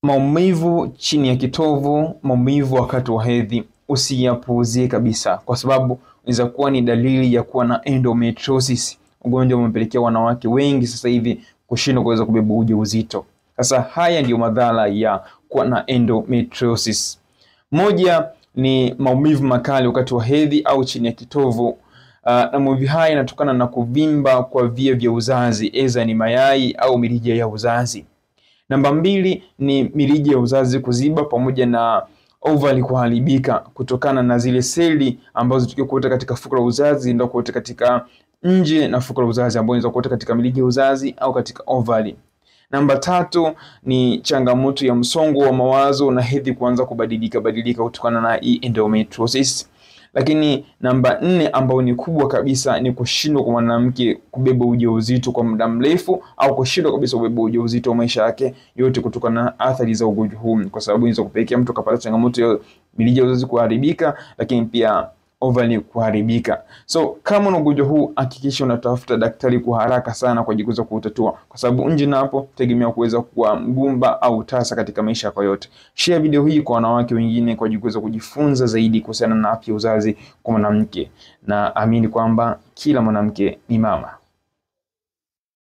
Maumivu chini ya kitovu, maumivu wakati wa hedhi usiyapuuzie kabisa, kwa sababu inaweza kuwa ni dalili ya kuwa na endometriosis, ugonjwa umepelekea wanawake wengi sasa hivi kushindwa kuweza kubeba ujauzito. Sasa haya ndiyo madhara ya kuwa na endometriosis. Moja ni maumivu makali wakati wa hedhi au chini ya kitovu. Na maumivu haya yanatokana na kuvimba kwa via vya uzazi, eza ni mayai au mirija ya uzazi. Namba mbili ni mirija ya uzazi kuziba pamoja na ovari kuharibika kutokana na zile seli ambazo tukikuta katika fuko la uzazi ndio kuota katika nje na fuko la uzazi, ambayo inaweza kuota katika mirija ya uzazi au katika ovari. Namba tatu ni changamoto ya msongo wa mawazo na hedhi kuanza kubadilika badilika kutokana na hii endometriosis. Lakini namba nne ambayo ni kubwa kabisa ni kushindwa kwa mwanamke kubeba ujauzito kwa muda mrefu au kushindwa kabisa kubeba ujauzito wa maisha yake yote kutokana na athari za ugonjwa huu, kwa sababu inaweza kupelekea mtu kapata changamoto ya mirija ya uzazi kuharibika, lakini pia ovari kuharibika. So kama una ugonjwa huu, hakikisha unatafuta daktari kwa haraka sana kwa ajili ya kuutatua, kwa sababu nje na hapo tegemea kuweza kuwa mgumba au tasa katika maisha yako yote. Share video hii kwa wanawake wengine kwa ajili ya kujifunza zaidi kuhusiana na afya uzazi kwa mwanamke, na amini kwamba kila mwanamke ni mama.